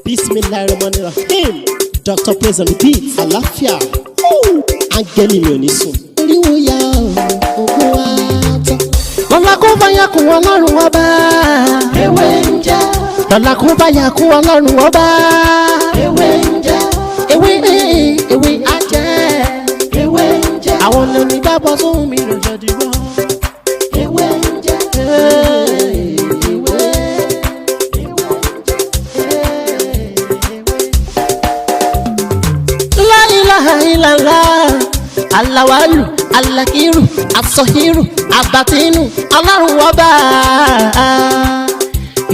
Bismillahirrahmanirrahim. Dr. Praise on the beat. Àlàáfíà. Áńgẹ́lì mi ò ní sùn. Oríwo ya ògùn wa tán. Lọ́la kó bá yà kún Ọlọ́run ọba. Ewé ń jẹ́. Lọ́la kó bá yà kún Ọlọ́run ọba. Ewé ń jẹ́. Ewé ewé ajẹ́. Ewé ń jẹ́. Àwọn lóní dábọ̀ sóhun mi ló jẹ́ dìbò. Ewé ń jẹ́. Ewé. La ilaha illallah. Alawalu, alakiru, asọhiru, abatinu, Ọlọ́run ọba.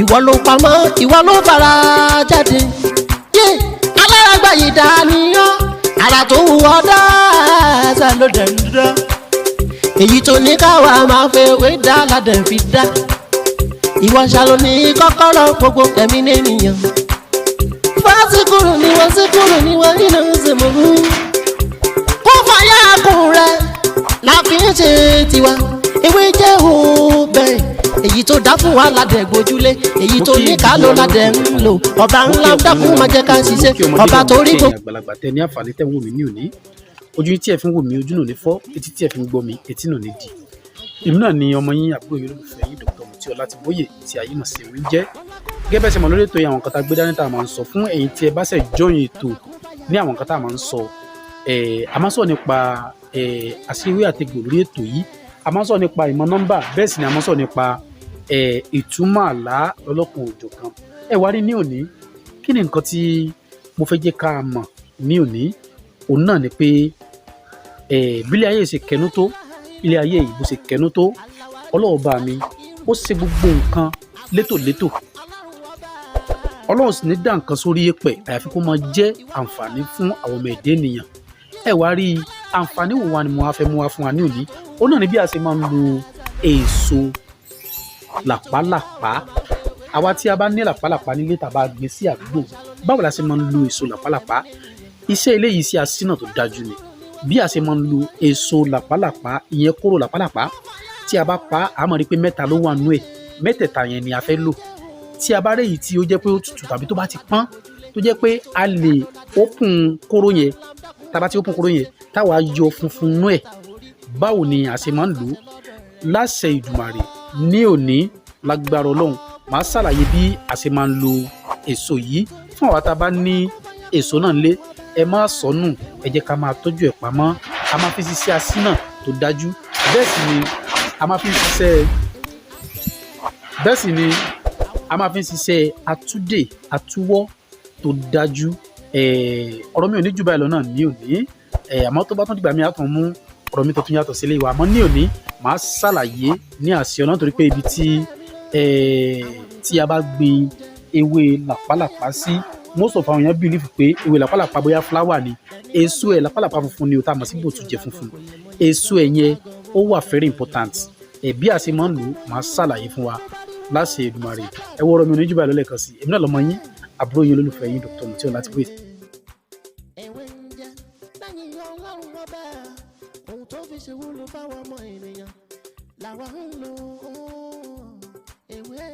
Ìwọ ló pamọ́, ìwọ ló fara jáde. Yé alárágbá yìí dániyán, ara tó wù ọ́ dáadáa ló dẹ̀ ń dá. Èyí tó ní káwa máa fẹ́ wé dá ládẹ̀ fi dá. Ìwọ ṣàlò ní kọ́kọ́rọ́ gbogbo ẹ̀mí nìyẹn. Fásikúrú ni wọ́n síkúrú ni wọ́n nínú ìsìnkú. Kó fàyà kùn rẹ̀ la fi ń ṣe tiwa. Ewé jẹ́ òbẹ̀. Èyí tó dá fún wa ládẹ̀ gbójúlé. Èyí tó ní ká ló ládẹ̀ ń lò. Ọba ńlá dákun máa jẹ́ ká ṣiṣẹ́. Ọba tó rí gbogbo. Àgbàlagbà tẹ ní àǹfààní tẹ ń wò mí ní òní, ojú tí ẹ fi ń wò mí ojú náà ní fọ́, etí tí ẹ fi ń gbọ́ mi etí náà ní di. Èmi náà ni ọmọ yín, àbúrò yín, olólùfẹ́ yín, Dr. Mutiu Ọlátìbóyè tí ayé mọ̀ sí Ewé ń jẹ́. Gẹ́gẹ́ bẹ́ẹ̀ ṣe mọ̀ lórí ètò yìí, àwọn nǹkan tá a gbé dání tá a máa ń sọ fún ẹ̀yin tí ẹ bá ṣe join ètò ní àwọn nǹkan tá a máa ń sọ, a máa ń sọ nípa àṣírí àtegbò lórí ètò yìí, a máa ń sọ nípa ìmọ̀ nọ́mbà, bẹ́ẹ̀ sì ni a máa ń sọ nípa ìtumọ̀ àlá lọ́lọ́kan òjọ̀kan. Ẹ wá rí ní òní, kí ni nǹkan tí mo fẹ́ jẹ́ ká mọ̀ ní òní? Òun náà ni pé bílẹ̀ ayé ṣe kẹnu tó, ilé ayé yìí bó ṣe kẹnu tó, Ọlọ́run bá mi ó ṣe gbogbo nǹkan létòlétò. Ọlọ́run sì ní dá nǹkan sórí èpẹ̀ àyàfi kó máa jẹ́ àǹfààní fún àwọn ọmọ ẹ̀dá ènìyàn. Ẹ wá rí àǹfààní wo wa ni mo wá fẹ́ mú wá fún wa ní òní? Òun náà ni bí a ṣe máa ń lo èso làpálàpá. Àwa tí a bá ní làpálàpá nílé tàbá gbé sí àdúgbò, báwo la ṣe máa ń lo èso làpálàpá? Iṣẹ́ eléyìí sí asínà tó dájú ni. Bí a ṣe máa ń lo èso làpálàpá, ìyẹn kóró làpálàpá tí a bá pa á, mọ̀ rí pé mẹ́ta ló wà nú ẹ̀. Mẹ́tẹ̀ẹ̀ta yẹn ni a fẹ́ lò. Tí a bá rí èyí tí ó jẹ́ pé ó tutù tàbí tó bá ti pọ́n, tó jẹ́ pé a lè open kóró yẹn, tá a bá ti open kóró yẹn, táwa yọ funfun nú ẹ̀, báwo ni a ṣe máa ń lò ó? Láṣẹ Ìdùmàrè, ní òní, lágbára Ọlọ́run, màá ṣàlàyé bí a ṣe máa ń lo èso yìí fún àwa tá a bá ní èso náà lé. Ẹ má sọnù, ẹ jẹ́ ká máa tọ́jú ẹ̀ pamọ́. A máa fi ṣiṣẹ́ asínà tó dájú, bẹ́ẹ̀ sì ni a máa fi ṣiṣẹ́, bẹ́ẹ̀ sì ni a máa fi ṣiṣẹ́ atúdè atúwọ́ tó dájú. Ọ̀rọ̀ mi ò ní jù báyìí lọ náà ní òní, àmọ́ tó bá tún dìgbà mi, á tún mú ọ̀rọ̀ mi tó tún yàtọ̀ sílé wa. Àmọ́ ní òní, màá ṣàlàyé ní àṣẹ ọ̀nà, torí pé ibi tí a bá gbin ewé làpálàpá sí, most of àwọn èèyàn believe pé ewé làpálàpá bóyá flower ni. Èso ẹ̀, làpálàpá funfun ni o, tá a mọ̀ sí bòtújẹ funfun. Èso ẹ̀ yẹn ó wà very important. Ẹ̀ bí a ṣe máa ń lò ó, màá ṣàlàyé fún wa láṣẹ Èdùmàrè. Ẹ wọ, ọ̀rọ̀ mi ò ní jù báyìí lọ lẹ́ẹ̀kan sí. Èmi náà lọ́mọ yín, àbúrò yín, olólùfẹ́ yín, Dr. Mutiu Ọlátìbóyè. Ewé ń jẹ́ lẹ́yìn Ọlọ́run ọba, ohun tó fi ṣe wúlò fáwọn ọmọ ènìyàn làwa ń lò ó. Ewé.